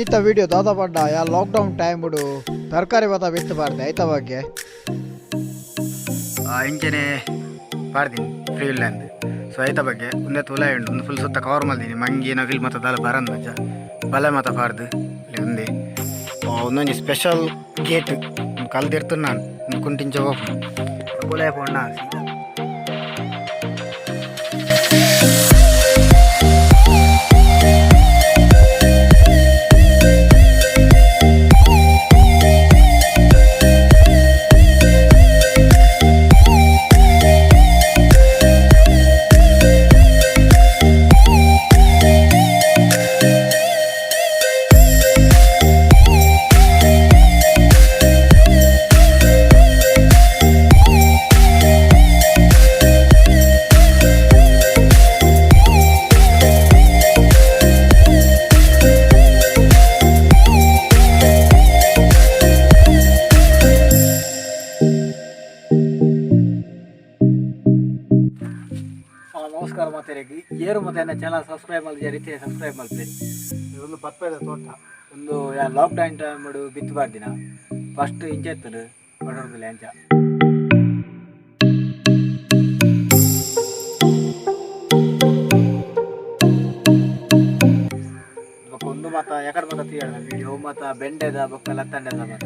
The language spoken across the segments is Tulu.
ಇತ್ತ ವಿಡಿಯೋ ದಾದ ಪಂಡ ಯಾ ಲಾಕ್ಡೌನ್ ಟೈಮ್ ತರಕಾರಿ ಮಾತ ಬಿತ್ತು ಪಾಡ್ದೆ ಐತ ಬಗ್ಗೆ. ಇಂಚೆನೆ ಪಾಡ್ದೀನಿ ಫ್ರೀ ಇಲ್ಲ ಅಂದ್. ಸೊ ಐತ ಬಗ್ಗೆ ಉಂದೆ ತುಲಾಯಿ ಉಂಡು, ಒಂದು ಫುಲ್ ಸುತ್ತ ಕವರ್ ಮಲ್ದೀನಿ. ಮಂಗಿ ನವಿಲ್ ಮತ ದಾಲ ಬರಂದ್ ಮಚ್ಚ ಬಲೆ ಮತ ಪಾಡ್ದು ಇಲ್ಲಿ ಉಂದೆ. ಒಂದೊಂಜಿ ಸ್ಪೆಷಲ್ ಗೇಟ್ ಕಲ್ದಿರ್ತು ನಾನು ಒಂದು ಕುಂಟಿಂಚ ಹೋಗ್ನು ಕುಲಾಯ ಪೋಂಡ ಸೀದಾ. ನಮಸ್ಕಾರ ಮಾತಾಡಿ ಏರು ಮತ್ತೆ ಎನ್ನ ಚಾನಲ್ ಸಬ್ಸ್ಕ್ರೈಬ್ ಮಲ್ದಿದ್ದಾರೆ ರೀತಿ ಸಬ್ಸ್ಕ್ರೈಬ್ ಮಲ್ಪೆ. ಒಂದು ಪತ್ಪೆದ ತೋಟ ಒಂದು ಲಾಕ್ಡೌನ್ ಟೈಮ್ ಬಿತ್ತು ಪಾಡ್ದಿನ ಫಸ್ಟ್ ಇಂಚ ಇತ್ತದು ಬಡವ್ರದಲ್ಲಿ ಅಂಚ. ಬೊಕ್ಕ ಒಂದು ಮಾತ ಎಕಡೆ ಮಾತ ತೀಯಡ ವಿಡಿಯೋ ಮಾತ ಬೆಂಡೆದ ಬೊಕ್ಕ ಲತ್ತಂಡೆದ ಮಾತ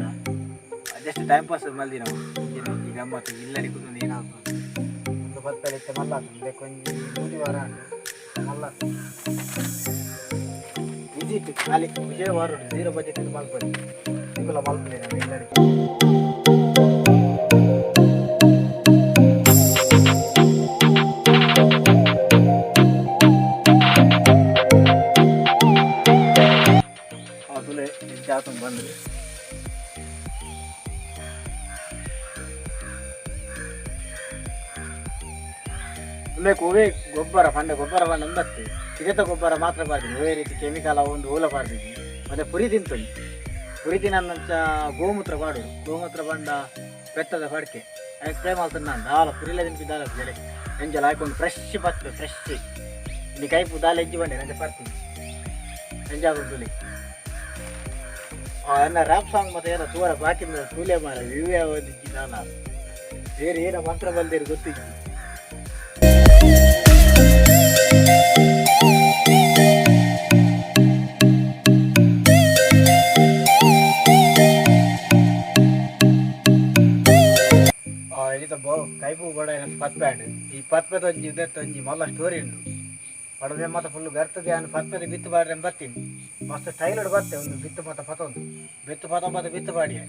ಜಸ್ಟ್ ಟೈಮ್ ಪಾಸ್ ಮಲ್ದಿ ನಾವು. ಈಗ ಗಮ್ಮತ್ತು ಇಲ್ಲಡಿ ಕುಂದು ಏನಾಗ್ತದೆ. ಒಂದು ಪತ್ತಡಿತ್ತೆ ಮಲ್ಲ ಆತುಂಡು ಒಂಜಿ ಮೂಜಿ ವಾರ ಆಂಡ್ ಮಲ್ಲ ವಿಸಿಟ್ ಖಾಲಿ ವಿಜಯ ವಾರ ಝೀರೋ ಬಜೆಟ್ ಮಲ್ಪೊಲಿ ನಿಕುಲ ಮಲ್ಪುಲೆ ನಾವು ಇಲ್ಲಡೆ. ತುಲೆ ಇಂಚ ಆತುಂಡು ಬಂದು ಉಲ್ಲೇಖ ಒವೇ ಗೊಬ್ಬರ ಪಂಡ ಗೊಬ್ಬರ ಪಂಡ ಒಂದತ್ತು ಸಿಗತ ಗೊಬ್ಬರ ಮಾತ್ರ ಪಾಡ್ದಿನಿ. ಒವೇ ರೀತಿ ಕೆಮಿಕಲ್ ಒಂದು ಹೂಲ ಪಾಡ್ದಿನಿ. ಮತ್ತೆ ಪುರಿ ತಿಂತುನಿ, ಪುರಿ ತಿನ್ನಂಚ ಗೋಮೂತ್ರ ಪಾಡು, ಗೋಮೂತ್ರ ಪಂಡ ಪೆತ್ತದ ಪಡ್ಕೆ ಅದಕ್ಕೆ ಸ್ಪ್ರೇ ಮಲ್ತುಂಡು ನಾನು. ದಾಲ ಪುರಿಲ ತಿನ್ಪಿ ದಾಲ ಜಡೆ ಎಂಜಲ ಹಾಕೊಂಡು ಫ್ರೆಶ್ ಬತ್ತು ಫ್ರೆಶ್ ಇಲ್ಲಿ ಕೈಪು ದಾಲ ಹೆಜ್ಜೆ ಬಂಡೆ ನಂಜ ಪರ್ತೀನಿ ಎಂಜಾಗುಂಟುಲಿ. ಎನ್ನ ರ್ಯಾಪ್ ಸಾಂಗ್ ಮತ್ತೆ ಏನೋ ತೂರ ಬಾಕಿ ತೂಲೆ ಮಾರ ವ್ಯೂ ಯಾವದಿಜ್ಜಿ ದಾಲ ಬೇರೆ ಏನೋ ಮಂತ್ರ ಬಲ್ದೇರು ಗೊತ್ತಿಜ್ಜಿ. ಇತ ಬೋ ಕೈಪು ಬೋಡ ಪತ್ಪೆ. ಈ ಪತ್ಪೆದ ಒಂಜಿ ಇದೆತ್ತ ಒಂಜಿ ಮಲ್ಲ ಸ್ಟೋರಿ ಉಂಡು. ಪಡವೆ ಮಾತ ಫುಲ್ ಬೆರ್ತದೆ ಅನ್ ಪತ್ಪೆದ ಬಿತ್ತು ಪಾಡ್ರೆ ಬರ್ತೀನಿ. ಮಸ್ತ್ ಸ್ಟೈಲ್ ಬರ್ತೆ ಒಂದು ಬಿತ್ತು ಮಾತ ಪತೊಂದು ಬಿತ್ತು ಪತೊಂಬತ್ತು ಬಿತ್ತು ಪಾಡಿಯ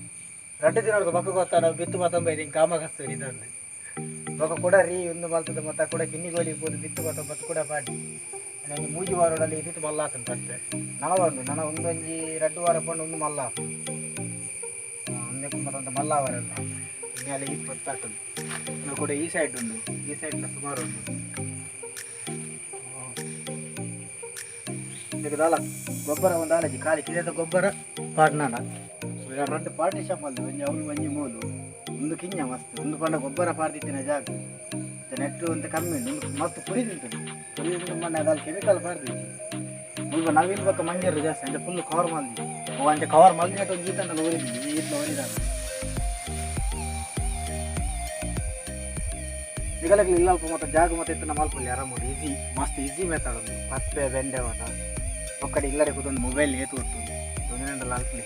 ರಡ್ಡು ದಿನದ ಬೊಕ್ಕ ಗೊತ್ತಾಡ ಬಿತ್ತು ಪತೊಂಬ ಇದು ಕಾಮ ಕಸ್ತೂರಿ ಇದೊಂದು ಬೊಕ್ಕ ಕೂಡ ರೀ ಒಂದು ಮಲ್ತದ ಮತ್ತ ಕೂಡ ಕಿನ್ನಿಗೋಲಿ ಪೋದು ಬಿತ್ತು ಪತೊಂಬತ್ತು ಕೂಡ ಪಾಡಿ. ನನಗೆ ಮೂಜಿ ವಾರದಲ್ಲಿ ಇದ್ದಿತ್ತು ಮಲ್ಲ ಆತನ ಪತ್ತೆ ನನ ಉಂಡು ನನ ಒಂದೊಂಜಿ ರಡ್ಡು ವಾರ ಪಂಡು ಒಂದು ಮಲ್ಲ ಒಂದೇ ಮತ್ತೊಂದು ಮಲ್ಲ ಅವರೆಲ್ಲ ಮೇಲೆ ಈ ಪತ್ತಾಟುಂಡು. ಇನ್ನು ಕೂಡ ಈ ಸೈಡ್ ಉಂಡು, ಈ ಸೈಡ್ಲ ಸುಮಾರು ಉಂಟು. ಈಗ ದಾಲ ಗೊಬ್ಬರ ಒಂದು ಆಲಜಿ ಖಾಲಿ ಕಿದೆದ ಗೊಬ್ಬರ ಪಾಡ್ನಾಡ ರಡ್ಡು ಪಾರ್ಟಿಷನ್ ಮಲ್ದು ಒಂಜಿ ಅವ್ಲು ಒಂಜಿ ಮೂಲು ಒಂದು ಕಿಂಜ ಮಸ್ತ್ ಒಂದು ಪಂಡ ಗೊಬ್ಬರ ಪಾಡ್ದಿತ್ತಿನ ಜಾಗ ನೆಟ್ಟು ಅಂತ ಕಮ್ಮಿ ಉಂಟು. ಒಂದು ಮಸ್ತ್ ಪುರಿ ತಿಂತದೆ, ಪುರಿ ತಿಂದು ಮೊನ್ನೆ ಅದಲ್ಲಿ ಕೆಮಿಕಲ್ ಪಾಡ್ದಿತ್ತು. ಮುಲ್ಪ ನವೀನ್ ಬೊಕ್ಕ ಮಂಜರು ಜಾಸ್ತಿ ಅಂದ್ರೆ ಫುಲ್ ಕವರ್ ಮಲ್ದಿ ಅವು ಅಂಚೆ ಕವರ್ ಮಲ್ದಿನಟ್ಟು ಒಂದು ಈತನ ಒರಿದಿ ಈತ್ಲ ಒರಿದಾರ ನಿಗಲಗ್ ಇಲ್ಲ ಅಲ್ಪ ಮತ್ತೆ ಜಾಗ ಮತ್ತೆ ಇತ್ತನ ಮಲ್ಪಲ್ಲಿ ಆರಾಮ ಈಸಿ ಮಸ್ತ್ ಈಸಿ ಮೆಥಡ್ ಉಂಡು ಪಪ್ಪೆ ಬೆಂಡೆ ಮಾತ ಒಕ್ಕಡೆ ಇಲ್ಲಡೆ ಕೂತೊಂದು ಮೊಬೈಲ್ ಏತು ಗೊತ್ತು ತೊಂದರೆ ಅಲ್ಪಲಿ.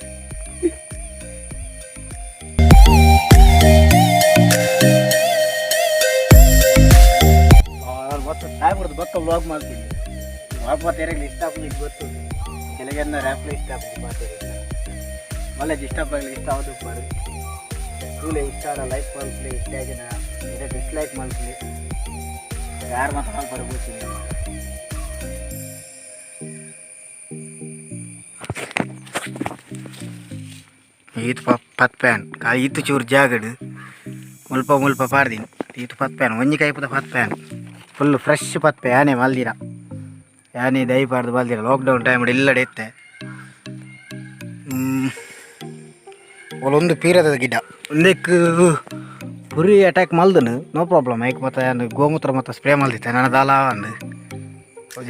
ಮಸ್ತ್ ಟೈಮ್ ಹೊಡೆದು ಬೊಕ್ಕ ವ್ಲಾಗ್ ಮಾಡ್ತೀನಿ. ವ್ಲಾಗ್ ಮತ್ತೆ ಯಾರಿಗೂ ಇಷ್ಟ ಆಗ್ಲಿ ಗೊತ್ತು, ಕೆಲಗೆಲ್ಲ ರ್ಯಾಪ್ಲೆ ಇಷ್ಟ ಆಗ್ತದೆ ಮಾತೆ ಮಲ್ಲೇಜ್ ಇಷ್ಟ ಆಗಲಿ ಇಷ್ಟ ಆಗೋದು ಪಾಡು ತೂಲೆ ಇಷ್ಟ ಆದ ಲೈಕ್ ಮಲ್ಪಲಿ, ಇಷ್ಟ ಆಗಿನ ಇದೇ ಡಿಸ್ಲೈಕ್ ಮಲ್ಪಲಿ. ಯಾರು ಮಾತ್ರ ಮಲ್ಪರೆ ಗೊತ್ತಿಲ್ಲ. ಈತ್ ಪತ್ ಪ್ಯಾನ್ ಈತು ಚೂರು ಜಾಗಡ್ ಮುಲ್ಪ ಮುಲ್ಪ ಪಾಡ್ದಿನಿ. ಈತು ಪತ್ ಪ್ಯಾನ್ ಒಂಜಿ ಕೈಪುದ ಪತ್ ಪ್ಯಾನ್ ಫುಲ್ ಫ್ರೆಶ್ ಪತ್ಪೆ ಯಾನೆ ಮಲ್ದಿರ ಯಾನೆ ದೈ ಪಾಡ್ದು ಮಲ್ದಿರ ಲಾಕ್ಡೌನ್ ಟೈಮ್ ಇಲ್ಲಡೆ ಇತ್ತೆ. ಒಂದು ಪೀರದ ಗಿಡ ಒಂದಕ್ಕೆ ಪುರಿ ಅಟ್ಯಾಕ್ ಮಲ್ದನು, ನೋ ಪ್ರಾಬ್ಲಮ್. ಐಕ್ ಮತ್ತೆ ಗೋಮೂತ್ರ ಮತ್ತೆ ಸ್ಪ್ರೇ ಮಲ್ದಿತ್ತೆ ನನ್ನ ದಾಲ ಅಂದು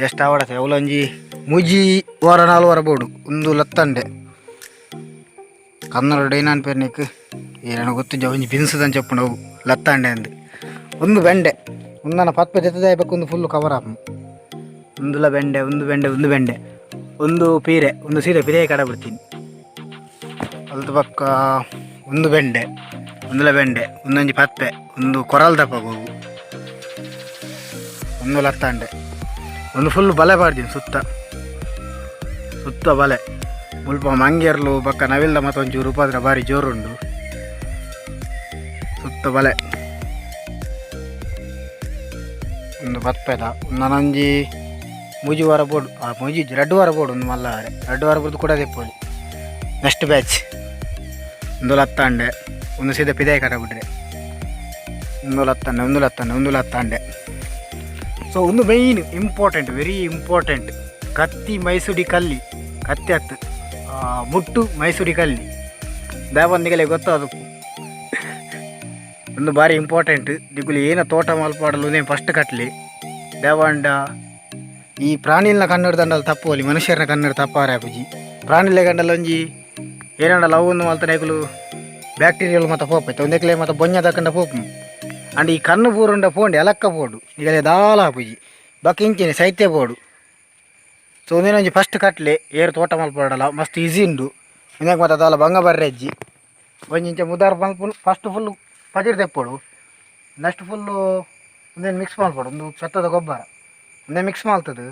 ಜಸ್ಟ್ ಆವಡತ್ತೆ. ಅವಲೊಂಜಿ ಮುಜಿ ವಾರ ನಾಲ್ ವಾರ ಬೋಡು ಒಂದು ಲತ್ತಂಡೆ ಕನ್ನಡ ಡೈನಾನ್ ಪೇರ್ನಿಕ್ ಏನ ಗೊತ್ತಿಜ್ಜ ಒಂಜಿ ಬಿನ್ಸದಂಚ ಉಪ್ಪುಂಡು ಅವು ಲತ್ತಂಡೆ ಅಂದ್. ಒಂದು ಬೆಂಡೆ ಒಂದನ ಪತ್ಪೆ ದೆತ್ತದಾಯ್ಬೇಕು ಒಂದು ಫುಲ್ ಕವರ್ ಆಪು. ಒಂದುಲ ಬೆಂಡೆ ಒಂದು ಬೆಂಡೆ ಒಂದು ಬೆಂಡೆ ಒಂದು ಪೀರೆ ಒಂದು ಸೀರೆ ಪಿರೆ ಕಡ ಬಿಡ್ತೀನಿ. ಅಲ್ತ ಪಕ್ಕ ಒಂದು ಬೆಂಡೆ ಒಂದುಲ ಬೆಂಡೆ ಒಂದೊಂಜಿ ಪತ್ಪೆ ಒಂದು ಕೊರಲ್ ದಪ್ಪ ಹೋಗು ಒಂದು ಲತ್ತಂಡೆ ಒಂದು ಫುಲ್ ಬಲೆ ಪಾಡ್ದೀನಿ ಸುತ್ತ ಸುತ್ತ ಬಲೆ ಮುಲ್ಪ ಮಂಗೇರ್ಲು ಬಕ್ಕ ನವಿಲ್ದ ಮತ್ತೊಂಚೂರು ಉಪದ್ರ ಬಾರಿ ಜೋರುಂಡು ಸುತ್ತ ಬಲೆ ಒಂದು ಪತ್ಪೆದ ನನೊಂಜಿ ಮೂಜಿ ವಾರ ಬೋಡು ಆ ಮೂಜಿ ರಡ್ಡು ವಾರ ಬೋಡು ಒಂದು ಮಲ್ಲಾರೆ ರಡ್ಡು ವಾರ ಬೋರ್ದು ಕೂಡ ದೆಪ್ಪೊಲಿ ನೆಕ್ಸ್ಟ್ ಬ್ಯಾಚ್. ಒಂದು ಲತ್ತಂಡೆ ಒಂದು ಸೀದಾ ಪಿದಾಯಿ ಕಡ ಬಿಡ್ರೆ ಒಂದು ಲತ್ತಂಡೆ ಒಂದು ಲತ್ತಂಡೆ ಒಂದು ಲತ್ತಂಡೆ. ಸೊ ಒಂದು main important very important ಕತ್ತಿ ಮೈಸೂರಿ ಕಲ್ಲಿ ಕತ್ತಿ ಹತ್ತು ಮುಟ್ಟು ಮೈಸೂರಿ ಕಲ್ಲಿ ದೇವಂದಿಗೆಲೆ ಗೊತ್ತಾದಪ್ಪು. ಒಂದು ಬಾರಿ ಇಂಪಾರ್ಟೆಂಟ್ ದಿಗುಲಿ ಏನ ತೋಟ ಮಲ್ಪಾಡಲು ಫಸ್ಟ್ ಕಟ್ಲಿ ದೇವಾಂಡ ಈ ಪ್ರಾಣಿಲ್ನ ಕನ್ನಡ ದಂಡಲ್ ತಪ್ಪುವಲಿ ಮನುಷ್ಯರನ್ನ ಕನ್ನಡ ತಪ್ಪಾರೆ ಆಪುಜಿ. ಪ್ರಾಣಿಲೆ ಗಂಡಲ ಒಂಜಿ ಏನಂಡಲ ಅವು ಒಂದು ಮಲ್ತನ ಏಕುಲು ಬ್ಯಾಕ್ಟೀರಿಯಲ್ ಮತ್ತ ಪೋಪೈತೆ ಒಂದೆಕ್ಲೆ ಮತ್ತ ಬೊಂಜ ತಕ್ಕಂಡ ಪೋಪು. ಅಂಡ್ ಈ ಕಣ್ಣು ಬೂರುಂಡ ಪೋಂಡು ಎಲಕ್ಕ ಪೋಡು ಈಗಲೇ ದಾಲ ಆಪುಜಿ ಬೊಕ್ಕ ಇಂಚಿನ ಸೈತ್ಯ ಪೋಡು. ಸೊ ಒಂದೇನೊಂಜಿ ಫಸ್ಟ್ ಕಟ್ಲೆ ಏರು ತೋಟ ಮಲ್ಪಾಡಲ ಮಸ್ತ್ ಈಸಿ ಉಂಡು ಒಂದಕ್ಕೆ ಮತ್ತೆ ದಾಲ ಬಂಗ ಬರ್ರೆಜ್ಜಿ ಒಂಜಿ ಇಂಚ ಮುದಾರ್ ಮಲ್ಪುನು ಫಸ್ಟ್ ಫುಲ್ ಪಜಿರ್ ತೆಪ್ಪೊಡು ನೆಕ್ಸ್ಟ್ ಫುಲ್ಲು ಒಂದೇನು ಮಿಕ್ಸ್ ಮಲ್ಪೊಡು ಒಂದು ಸತ್ತದ ಗೊಬ್ಬರ ಒಂದೇ ಮಿಕ್ಸ್ ಮಲ್ತದು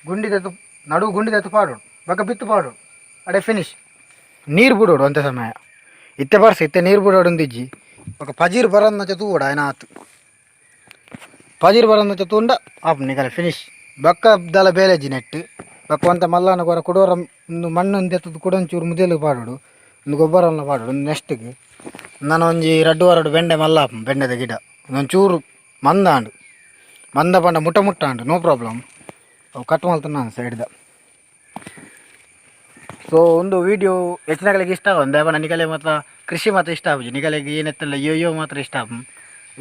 ಗುಂಡಿ ದೆತ್ತು ನಡು ಗುಂಡಿ ದೆತ್ತು ಪಾಡೋಡು ಬೊಕ್ಕ ಬಿತ್ತು ಪಾಡೋಡು ಅಡೆ ಫಿನಿಶ್. ನೀರು ಬಿಡೋಡು ಅಂತೆ ಸಮಯ ಇತ್ತೆ ಬರ್ಸ ಇತ್ತೆ ನೀರು ಬಿಡೋಡು ಒಂದಿಜ್ಜಿ ಬೊಕ್ಕ ಪಜೀರ್ ಬರಂದಂಚ ತೂವೊಡು ಆಯ್ನ ಆತು ಪಜೀರ್ ಬರಂದಂಚ ತೂಂಡ ಆಪುಂಡು ನಿಕಲೆ ಫಿನಿಶ್. ಬೊಕ್ಕ ದಾಲ ಬೇಲೆಜ್ಜಿ ನೆಟ್ ಬೊಕ್ಕ ಒಂತೆ ಮಲ್ಲನ ಕೊರ ಕುಡೋರ ಒಂದು ಮಣ್ಣು ಒಂದು ಎತ್ತದು ಕುಡೊಂಚೂರು ಮುದೆಲು ಪಾಡೋಡು ಒಂದು ಗೊಬ್ಬರವನ್ನು ಪಾಡೋಡು ಒಂದು ನೆಕ್ಸ್ಟ್ಗೆ. ನಾನು ಒಂಜಿ ರಡ್ಡು ವಾರಡು ಬೆಂಡೆ ಮಲ್ಲ ಆಪುಂಡು ಬೆಂಡೆದ ಗಿಡ ಒಂಚೂರು ಮಂದಾಂಡು ಮಂದ ಪಂಡ ಮುಟ್ಟ ಮುಟ್ಟಾಂಡು ನೋ ಪ್ರಾಬ್ಲಮ್ ಅವು ಕಟ್ ಮಲ್ತುನ ಸೈಡ್ದ. ಸೊ ಒಂದು ವೀಡಿಯೋ ಹೆಚ್ಚಿನಗಳಿಗೆ ಇಷ್ಟ ಆಗುವ ದೇವನ ನಿಗಲೆ ಮಾತ್ರ ಕೃಷಿ ಮಾತ್ರ ಇಷ್ಟ ಆಪುಜಿ ನಿಗಲೆಗ್ ಏನೆತ್ತಲ್ಲ ಅಯ್ಯೋ ಅಯ್ಯೋ ಮಾತ್ರ ಇಷ್ಟ ಆಪುಂಡು.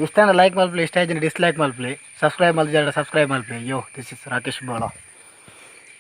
ಇಷ್ಟ ಲೈಕ್ ಮಲ್ಪಲೆ ಇಷ್ಟ ಆಯ್ತು ಡಿಸ್ಲೈಕ್ ಮಲ್ಪಲೆ ಸಬ್ಸ್ಕ್ರೈಬ್ ಮಲ್ತಿಜಾಂಡ ಸಬ್ಸ್ಕ್ರೈಬ್ ಮಲ್ಪಲೆ. Yo this is Rakesh Bola.